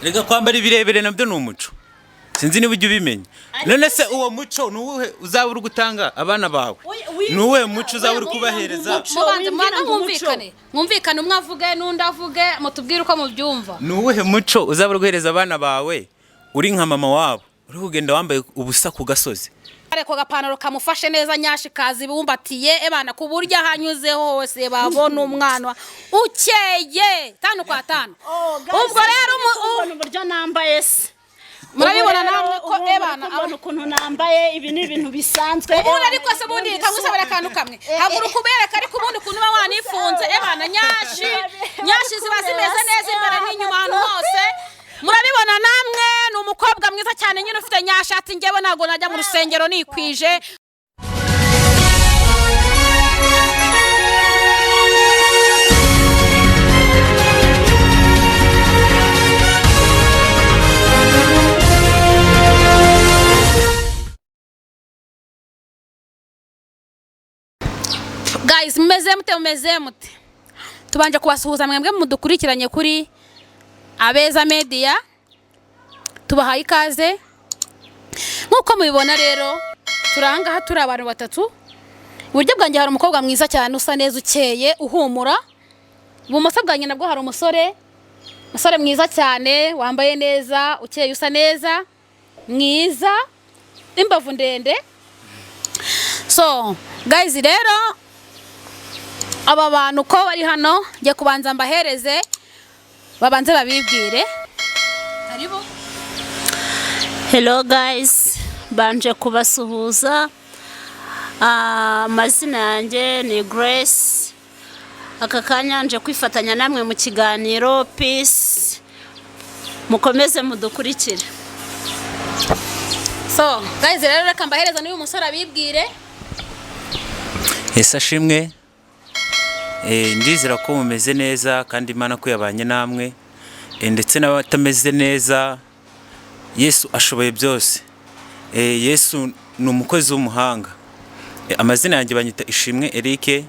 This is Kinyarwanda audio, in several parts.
Reka, kwambara ibirebire nabyo ni umuco. Sinzi niba ujya ubimenya. None se uwo muco ni uwuhe uzaba uri gutanga abana bawe? Ni uwuhe muco uzaba uri kubahereza? Mubanze Wimbwira mubanze ngo umuco. Mwumvikane, mwumvikane, umwe avuge n'undi avuge, mutubwire uko mubyumva. Ni uwuhe muco uzaba uri guhereza abana bawe, uri nka mama wabo, uri kugenda wambaye ubusa ku gasozi? Ariko agapantaro kamufashe neza, nyashi kazibumbatiye, ebana, ku buryo ahanyuze hose babona umwana ukeye tanu kwa tanu. Ubwo rero Ubona uburyo nambaye se? Murabibona Ubu rero, namwe ko ubu muri ebana kubona ukuntu nambaye, ibi ni ibintu bisanzwe. Ubundi Ebana, ariko se ubundi ibintu kamusabira akantu kamwe, haguruka ubereka. Ariko ubundi ukuntu uba wanifunze, ebana, nyashi, nyashi ziba zimeze neza imbere n'inyuma, ahantu hose. Murabibona namwe, ni umukobwa mwiza cyane nyine ufite nyashi. Ati njyewe ntabwo najya mu rusengero nikwije. Guys, mumeze mute? Mumeze mute? Tubanje kubasuhuza mwebwe mudukurikiranye kuri Abeza Media, tubahaye ikaze. Nk'uko mubibona rero, turi ahangaha, turi abantu batatu. Iburyo bwanjye hari umukobwa mwiza cyane, usa neza, ukeye, uhumura. Ibumoso bwanjye nabwo hari umusore, umusore mwiza cyane, wambaye neza, ukeye, usa neza, mwiza, imbavu ndende. So guys, rero aba bantu uko bari hano, ngiye kubanza mbahereze babanze babibwire. Karibu. Hello guys, banje kubasuhuza. Amazina yanjye ni Grace. Aka kanya nje kwifatanya namwe mu kiganiro Peace. Mukomeze mudukurikire. So guys, rero reka mbahereza n'uyu musore abibwire. Ese ashimwe. Ndizera ko mumeze neza kandi Imana ko yabanye namwe. Ndetse n'abatameze neza, Yesu ashoboye byose. Yesu ni umukozi w'umuhanga. Amazina yanjye banyita Ishimwe Eric,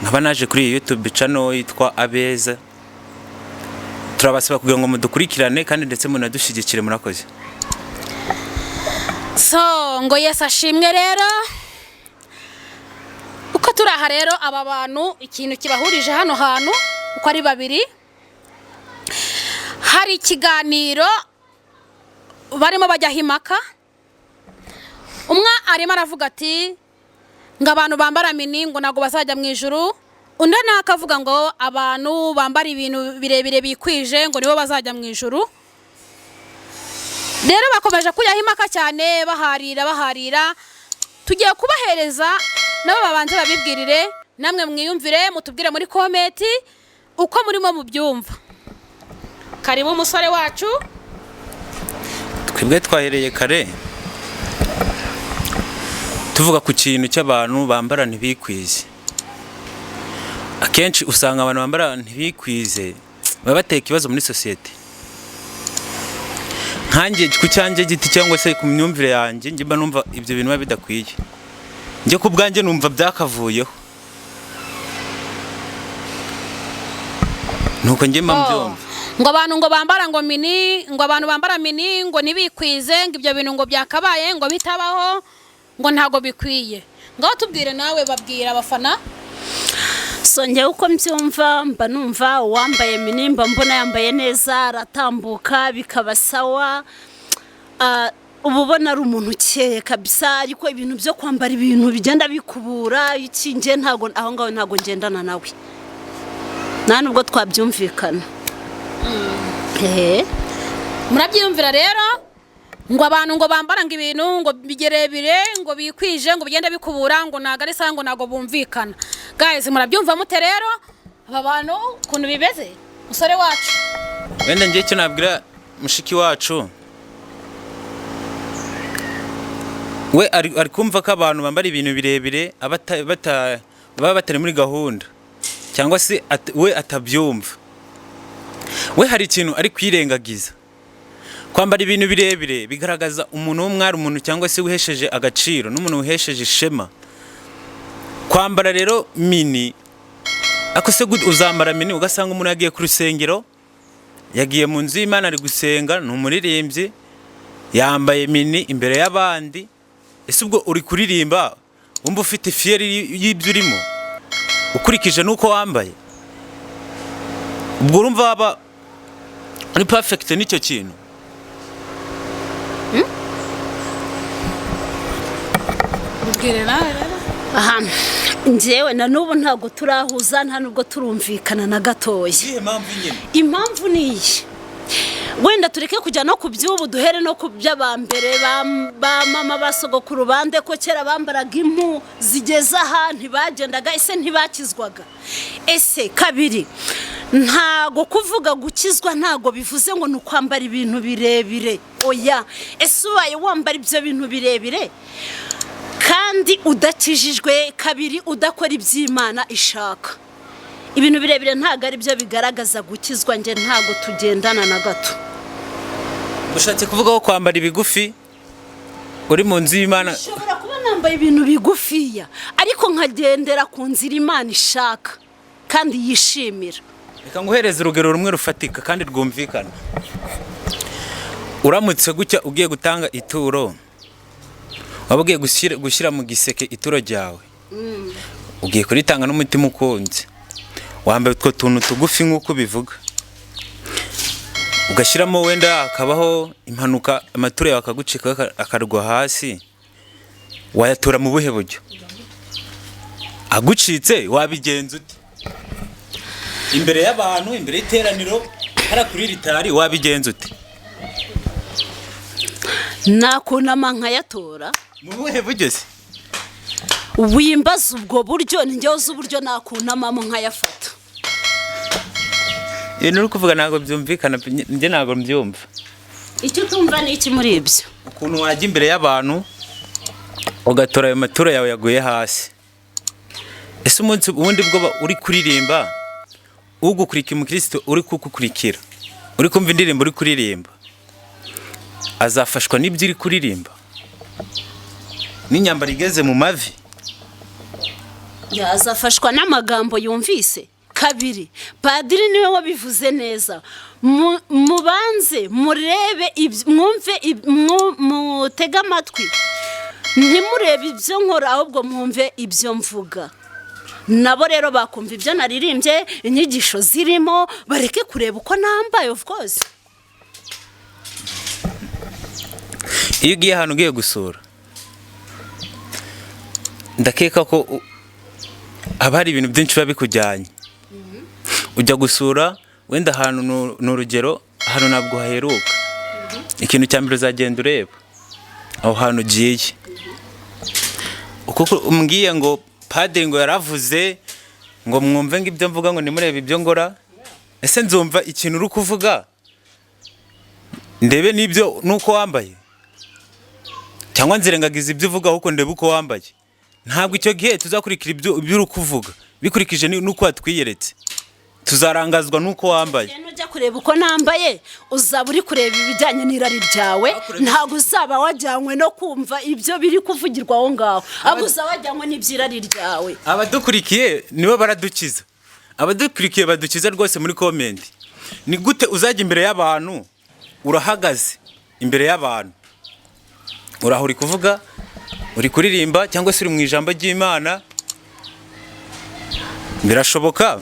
nkaba naje kuri iyi YouTube channel yitwa Abeza. Turabasaba kugira ngo mudukurikirane kandi ndetse munadushyigikire. Murakoze. So ngo Yesu ashimwe. Rero uko turi aha rero, aba bantu ikintu kibahurije hano hantu uko ari babiri, hari ikiganiro barimo bajyaho impaka. Umwe arimo aravuga ati ngo abantu bambara mini ngo ntabwo bazajya mu ijuru, undi nawe akavuga ngo abantu bambara ibintu birebire bikwije ngo nibo bazajya mu ijuru. Rero bakomeje kujyaho impaka cyane, baharira, baharira. Tugiye kubahereza nabo babanze babibwirire, namwe mwiyumvire, mutubwire muri comment uko murimo mubyumva. Karibu, umusore wacu. Twebwe twahereye kare tuvuga ku kintu cy'abantu bambara ntibikwize. Akenshi usanga abantu bambara ntibikwize baba bateka ikibazo muri sosiyete. Nkanjye ku cyanjye giti cyangwa se ku myumvire yanjye, njye mba numva ibyo bintu biba bidakwiye. Njye ku bwanjye numva byakavuyeho, nuko njye mba mbyumva. Ngo abantu ngo bambara ngo mini, ngo abantu bambara mini ngo ntibikwize, ngo ibyo bintu ngo byakabaye ngo bitabaho, ngo ntabwo bikwiye. Ngaho tubwire nawe, babwira abafana. So njyewe uko mbyumva, mba numva uwambaye mini mba mbona yambaye neza, aratambuka bikaba sawa. Uba ubona ari umuntu ukeye kabisa. Ariko ibintu byo kwambara ibintu bigenda bikubura iki, njye ntabwo aho ngaho ntabwo ngendana nawe, nta nubwo twabyumvikana. Ehe. Murabyiyumvira rero, ngo abantu ngo bambara ngo ibintu ngo bigerebire, ngo bikwije, ngo bigende bikubura, ngo ntabwo ari sawa, ngo ntabwo bumvikana. Guys, murabyumva mute rero aba bantu ukuntu bimeze? Musore wacu. Wenda njye icyo nabwira mushiki wacu, we ari kumva ko abantu bambara ibintu birebire baba batari muri gahunda, cyangwa se we atabyumva. We hari ikintu ari kwirengagiza. Kwambara ibintu birebire bigaragaza umuntu w'umwari, umuntu cyangwa se wihesheje agaciro n'umuntu wihesheje ishema. Kwambara rero mini, ako se gute uzambara mini ugasanga umuntu yagiye ku rusengero? Yagiye mu nzu y'Imana ari gusenga, ni umuririmbyi, yambaye mini imbere y'abandi. Ese ubwo uri kuririmba wumva ufite fierté y'ibyo urimo ukurikije n'uko wambaye? Ubwo urumva waba uri perfect n'icyo kintu? Bibwire nawe rero. Aha njyewe na n'ubu ntabwo turahuza, nta nubwo turumvikana na gatoya. Iyihe mpamvu nyine? Impamvu ni iyi: wenda tureke kujya no ku by'ubu, duhere no ku by'abambere ba mama, ba sogokuru bande, ko kera bambaraga impu zigeze aha, ntibagendaga? Ese ntibakizwaga? Ese kabiri, ntago kuvuga gukizwa ntago bivuze ngo ni ukwambara ibintu birebire, oya. Ese ubaye wambara ibyo bintu birebire kandi udakijijwe, kabiri udakora iby'Imana ishaka, ibintu birebire ntabwo ari byo bigaragaza gukizwa. Njye ntabwo tugendana na gato. Ushatse kuvuga ko kwambara ibigufi uri mu nzu y'Imana? Nshobora kuba nambaye ibintu bigufiya ariko nkagendera ku nzira Imana ishaka kandi yishimira. Reka nguhereze urugero rumwe rufatika kandi rwumvikana. Uramutse gutya ugiye gutanga ituro, waba ugiye gushyira mu giseke ituro ryawe, ugiye kuritanga n'umutima ukunze, wambaye utwo tuntu tugufi nk'uko ubivuga, ugashyiramo, wenda hakabaho impanuka, amaturo yawe akagucika akarwa hasi, wayatura mu buhe buryo? Agucitse wabigenza ute imbere y'abantu, imbere y'iteraniro, hariya kuri ritari, wabigenza ute? Nakunama nkayatora. Mu buhe buryo se? Wimbaza ubwo buryo, ni njyewe uzi uburyo nakunamamo nkayafata. Ibintu uri kuvuga ntabwo byumvikana, njye ntabwo mbyumva. Icyo utumva ni iki muri ibyo? Ukuntu wajya imbere y'abantu ugatora ayo maturo yawe yaguye hasi. Ese umunsi ubundi bwo uri kuririmba, ugukurikira, umukristo uri kugukurikira, uri kumva indirimbo uri kuririmba, azafashwa n'ibyo uri kuririmba n'inyambaro igeze mu mavi? Yazafashwa n'amagambo yumvise. Kabiri, padiri niwe wabivuze neza. Mubanze murebe mwumve mutege amatwi, ntimurebe ibyo nkora ahubwo mwumve ibyo mvuga. Nabo rero bakumva ibyo naririmbye, inyigisho zirimo, bareke kureba uko nambaye, of course. Iyo ugiye ahantu ugiye gusura, ndakeka ko haba hari ibintu byinshi biba bikujyanye. Ujya gusura wenda ahantu, ni urugero, ahantu ntabwo haheruka, ikintu cya mbere uzagenda ureba aho hantu ugiye. Kuko umbwiye ngo padiri ngo yaravuze ngo mwumve ngo ibyo mvuga, ngo nimurebe ibyo ngora, ese nzumva ikintu uri kuvuga ndebe n'ibyo nuko wambaye, cyangwa nzirengagiza ibyo uvuga ahubwo ndebe uko wambaye? Ntabwo icyo gihe tuzakurikira ibyo uri kuvuga bikurikije n'uko watwiyeretse, tuzarangazwa n'uko wambaye. Rero ujya kureba uko nambaye, uzaba uri kureba ibijyanye n'irari ryawe, ntabwo uzaba wajyanywe no kumva ibyo biri kuvugirwa aho ngaho, ahubwo uzaba wajyanywe n'iby'irari ryawe. Abadukurikiye nibo baradukiza, abadukurikiye badukiza rwose muri comment. Ni gute uzajya imbere y'abantu, urahagaze imbere y'abantu, uraho uri kuvuga, uri kuririmba cyangwa se uri mu ijambo ry'Imana, birashoboka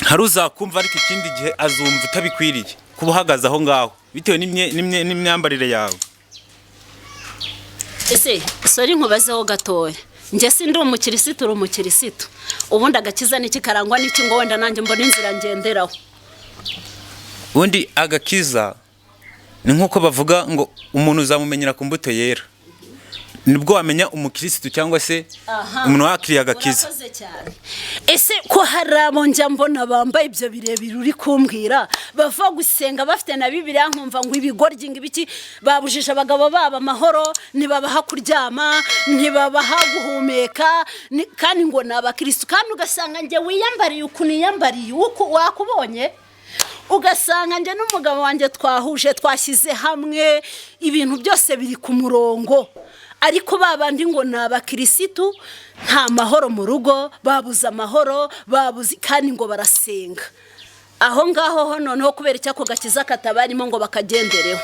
hari uzakumva, ariko ikindi gihe azumva utabikwiriye kuba uhagaze aho ngaho bitewe n'imyambarire yawe? Ese sorry, nkubazeho gatoya. Njye si ndi umukirisitu, uri umukirisitu. Ubundi agakiza n'iki, karangwa n'iki, ngo wenda nanjye mbone inzira ngenderaho? Ubundi agakiza ni nk'uko bavuga ngo umuntu uzamumenyera ku mbuto yera, nibwo wamenya umukirisitu cyangwa se umuntu wakiriye agakiza. Urakoze cyane. Ese ko hari abo njya mbona bambaye ibyo birebire uri kumbwira, bava gusenga bafite na Bibiliya, nkumva ngo ibigoryi, ngo ibiki, babujije abagabo babo amahoro, ntibabaha kuryama, ntibabaha guhumeka, kandi ngo ni abakirisitu, kandi ugasanga njye wiyambariye uku niyambariye uku wakubonye, ugasanga njye n'umugabo wanjye twahuje, twashyize hamwe, ibintu byose biri ku murongo, ariko ba bandi ngo ni abakirisitu, nta mahoro mu rugo, babuze amahoro, babuze, kandi ngo barasenga? Aho ngaho ho noneho, kubera icyo ako gakiza katabarimo ngo bakagendereho?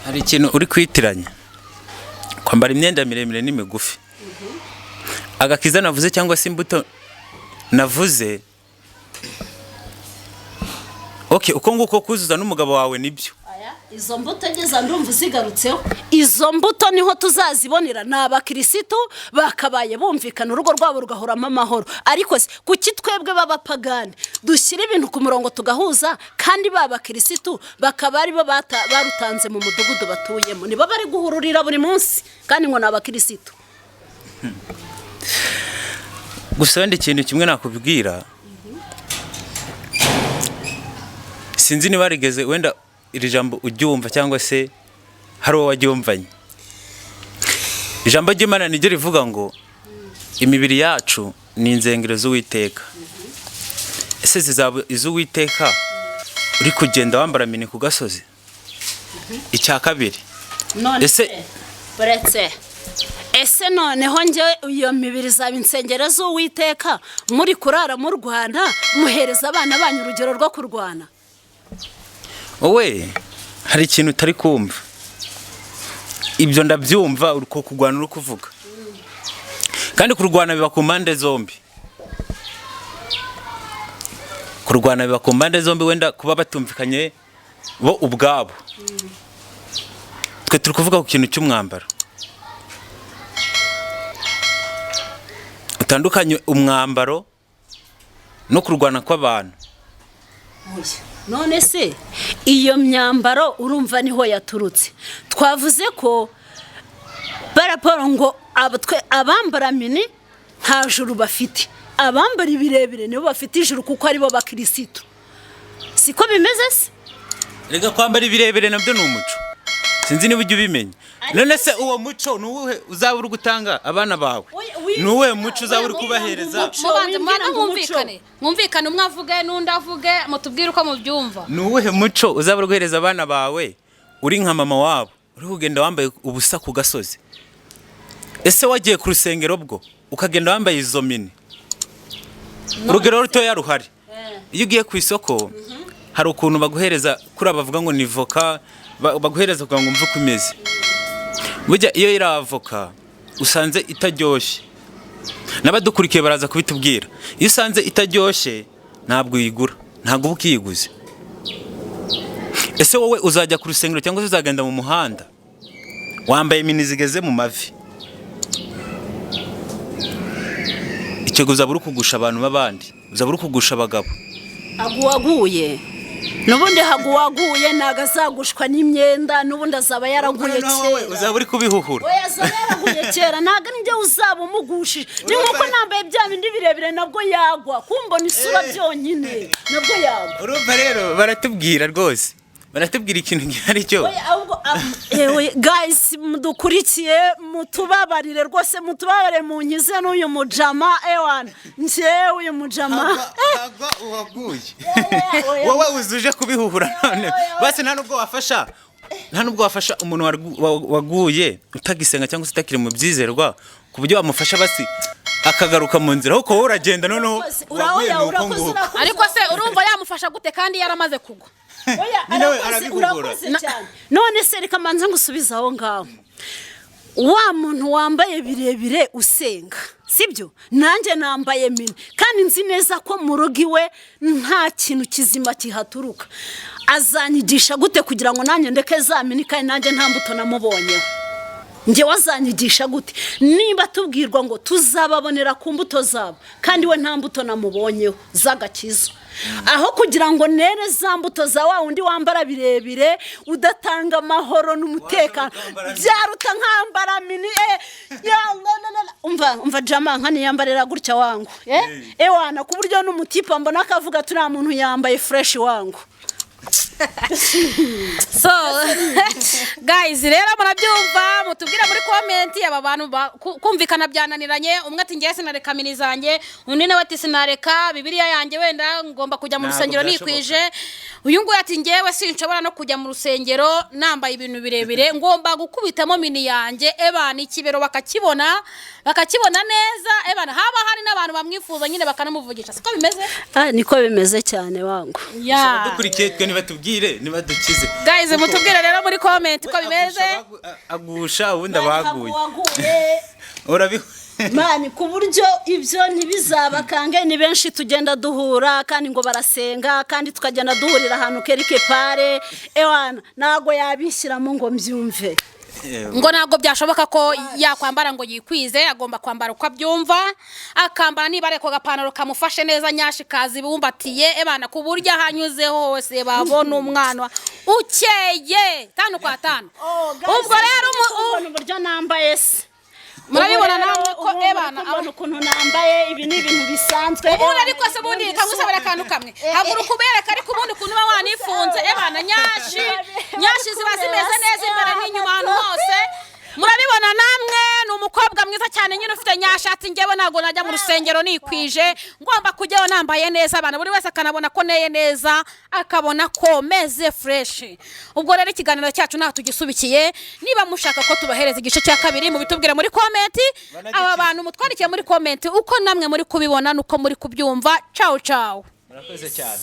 Hari ikintu uri kwitiranya, kwambara imyenda miremire n'imigufi. Agakiza navuze cyangwa se imbuto navuze, okay, uko nguko kuzuza n'umugabo wawe nibyo. Izo mbuto ngeza ndumva uzigarutseho. Izo mbuto niho tuzazibonera. Ni abakirisitu bakabaye bumvikana, urugo rwabo rugahoramo amahoro. Ariko se kuki twebwe b'abapagani dushyira ibintu ku murongo tugahuza, kandi ba bakirisitu bakaba aribo barutanze mu mudugudu batuyemo? Nibo bari guhururira buri munsi, kandi ngo ni abakirisitu. Gusa wenda ikintu kimwe nakubwira, sinzi niba warigeze wenda iri jambo uryumva cyangwa se hari uwo waryumvanye. Ijambo ry'Imana niryo rivuga ngo imibiri yacu ni insengero z'Uwiteka. Ese zizaba iz'Uwiteka uri kugenda wambara mini ku gasozi? Icya kabiri, None Ese- buretse, ese noneho njye iyo mibiri izaba insengero z'Uwiteka muri kurara mu Rwanda, muhereza abana banyu urugero rwo kurwana? Wowe hari ikintu utari kumva. Ibyo ndabyumva, uko kurwana uri kuvuga, kandi kurwana biba ku mpande zombi. Kurwana biba ku mpande zombi. Wenda kuba batumvikanye bo ubwabo, twe turi kuvuga ku kintu cy'umwambaro. Utandukanye umwambaro no kurwana kw'abantu. None se iyo myambaro urumva niho yaturutse? Twavuze ko baraporo ngo abambara mini nta juru bafite, abambara ibirebire nibo bafite ijuru kuko aribo bakirisitu. Siko bimeze se? Reka, kwambara ibirebire nabyo ni umuco, sinzi niba ujya ubimenya. None se uwo muco ni uwuhe uzaba uri gutanga abana bawe? Ni uwuhe muco uzaba uri kubahereza? Mubanze Wimbwira mubanze ngo umuco. Mwumvikane, umwe avuge n'undi avuge, mutubwire uko mubyumva. Ni uwuhe muco uzaba uri guhereza abana bawe uri nka mama wabo, uri kugenda wambaye ubusa ku gasozi? Ese wagiye ku rusengero bwo ukagenda wambaye izo mini? Urugero rutoya ruhari, iyo ugiye ku isoko hari ukuntu baguhereza kuri bavuga ngo ni voka, baguhereza kugira ngo umve uko imeze. Burya iyo iri avoka usanze itaryoshye, n'abadukurikiye baraza kubitubwira, iyo usanze itaryoshye ntabwo uyigura, ntabwo uba ukiyiguze. Ese wowe uzajya ku rusengero cyangwa se uzagenda mu muhanda wambaye mini zigeze mu mavi? Icyo gihe uzaba uri kugusha abantu b'abandi, uzaba uri kugusha abagabo. Aguwaguye n'ubundi, haguwaguye ntabwo azagushwa n'imyenda, n'ubundi azaba yaraguye kera. Uzaba uri kubihuhura. Oya, azaba yaraguye kera, ntabwo ari njye uzaba umugushije. Ni nk'uko nambaye bya bindi birebire nabwo yagwa, kumbona isura byonyine nabwo yagwa. Urumva rero baratubwira rwose, baratubwira ikintu gihari cyo. Oya, ahubwo yewe guys mudukurikiye, mutubabarire rwose, mutubabarire, munkize n'uyu mujama ewana, njyewe uyu mujama. Hagwa uwaguye. Oya. Wowe uzuje kubihuhura none basi nta nubwo wafasha umuntu waguye utagisenga cyangwa se utakiri mu byizerwa, ku buryo wamufasha basi akagaruka mu nzira, ahubwo wowe uragenda noneho waguye Oya, ni uko urakoze, nguko. urakoze. Ariko se urumva yamufasha gute kandi yaramaze kugwa? Oya, Nyine we arakoze, arabihugura. urakoze cyane. None se reka mbanze ngusubize aho ngaho. Wa muntu wambaye birebire usenga, sibyo? Nanjye nambaye mini kandi nzi neza ko mu rugo iwe nta kintu kizima kihaturuka. Azanyigisha gute kugira ngo nanjye ndeke za mini, kandi nanjye nta mbuto namubonyeho? Njye wazanyigisha gute niba tubwirwa ngo tuzababonera ku mbuto zabo, kandi we nta mbuto namubonyeho z'agakiza? Aho kugira ngo nere za mbuto za wa wundi wambara birebire udatanga amahoro n'umutekano, byaruta nkambara mini. Ya la la la la. Umva, umva jama, nkaniyambarira gutya wangu, ewana, ku buryo n'umutipa mbona akavuga turiya muntu yambaye fresh wangu. So guys, rero murabyumva, mutubwire muri comment. Aba bantu kumvikana byananiranye. Umwe ati ngiye sinareka mini zanjye, undi nawe ati sinareka Bibiliya yanjye, wenda ngomba kujya mu Ntabwo rusengero byashoboka. nikwije. Uyu nguyu ati: "Ngewe sinshobora no kujya mu rusengero nambaye ibintu birebire, ngomba gukubitamo mini yanjye, ebana, ikibero bakakibona, bakakibona neza, ebana, haba hari n'abantu bamwifuza nyine bakanamuvugisha." Siko bimeze? Ah, niko bimeze cyane wangu. Ya. Dukurikiye twe, nibatubwire, nibadukize. Guys, mutubwire rero muri comment ko bimeze. Agusha ubundi abaguye urabi Man, ku buryo ibyo ntibizabakange. Ni benshi tugenda duhura kandi ngo barasenga, kandi tukagenda duhurira ahantu quelque part, ewana, ntago yabishyiramo ngo mbyumve. Ngo ntabwo byashoboka ko yakwambara ngo yikwize. Agomba kwambara uko abyumva, akambara niba ariko agapantaro kamufashe neza, nyashi kazibumbatiye, ebana, ku buryo ahanyuze hose babona umwana ukeye tanu kwa tanu. Ubwo rero Ubona uburyo nambaye se? Murabibona Ubu rero, namwe ko ubu muri ebana, kubona ukuntu nambaye, ibi ni ibintu bisanzwe. Ubundi ariko se ubundi kagusabira akantu kamwe, haguruka ubereka. Ariko ubundi ukuntu uba wanifunze, ebana, nyashi, nyashi ziba zimeze neza imbere n'inyuma, ahantu hose. Murabibona namwe, ni umukobwa mwiza cyane nyine ufite nyashi. Ati: "Njyewe ntabwo najya mu rusengero nikwije, ngomba kujyayo nambaye neza, abantu buri wese akanabona ko neye neza, akabona ko meze fresh." Ubwo rero ikiganiro cyacu ntaho tugisubikiye. Niba mushaka ko tubahereza igice cya kabiri, mubitubwire muri comment. Aba bantu mutwandikiye muri comment uko namwe muri kubibona nuko muri kubyumva. Ciao ciao. Murakoze cyane.